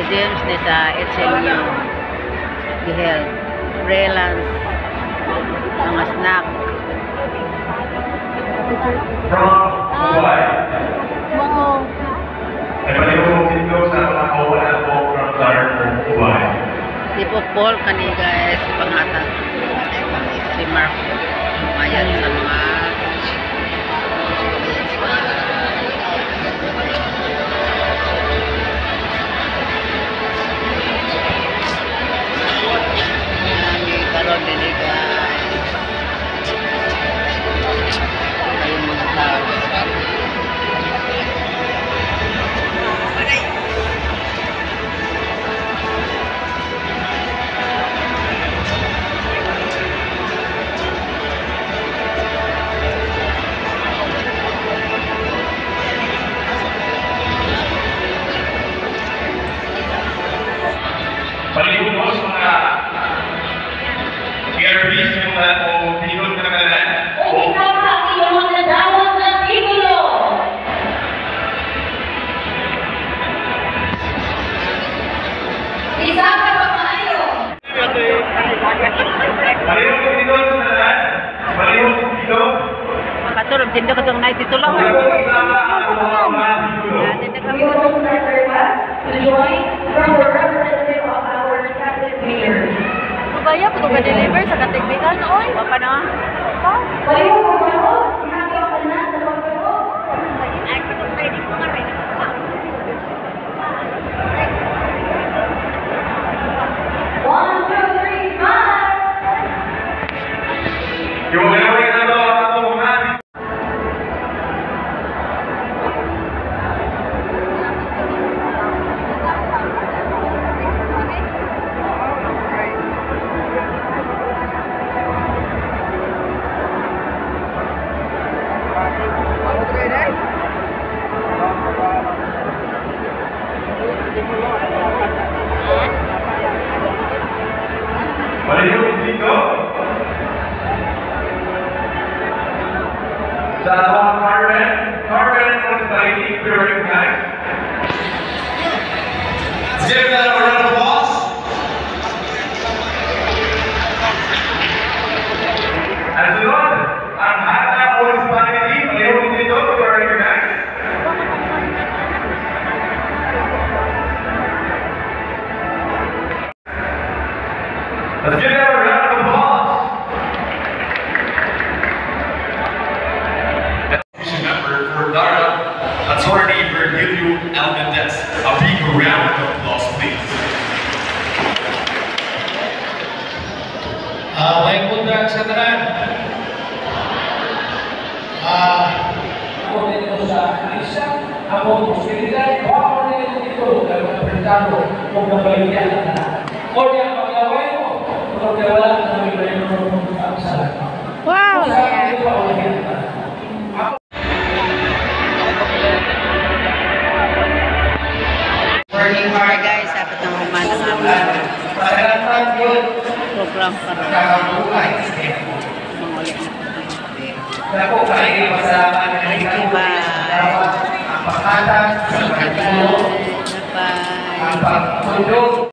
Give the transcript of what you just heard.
James ni sa HMU. Gihel. Freelance. Mga snack. From Dubai. Wow. Ay palihog dito sa mga kawalan po from Dark Dubai. Tipok ball kani guys, panghatag si Mark ayan sa mga ayan, karon din guys ayun mga tao. Palihog mo sa mga PRBs yung mga o pinod na kanalan. O isama ang iyong nadawat na titulo. Isa ka pa maayo. Palihog pinod sa tanan. Palihog dito. Makatulog din ko itong night titulo. Palihog isama ang mga titulo. We will also start the request to join from the representative of our respective mayors. Kaya po ka deliver sa katigbikan oy. Pa no? Palihog ko ba mo? Ihati ang tanan sa pagpapag. Ay, katong night ko nga rin. One, two, three, smile! Yung gawin na to ang atong mga Palihog dito. Sa atong Carmen, Carmen Municipality to be recognized. Give them a round of applause. At sunod, ang Hata Municipality, palihog dito to be recognized. Let's give them a round of applause. Member for Dara, Attorney Virgilio L. Mendez. A big round of applause, please. May buntag sa tanan. Ako dito sa isa, ako posibilidad, wa ko nito dito, dahil mga apresado, kung nabaligyan ang tanan. O diya, paglaway mo, kung wala na may bayan mo sa Wow! Sa ito, ako ang tanan. Ako, Working hard guys, dapat ng human ang Pagkatan yun, program para kakabuhay. mga ulit na. Dako kayo pasalamat Thank you, bye. Ang paghatag sa Thank you, pagtulong, bye. ang Bye. pagtulong.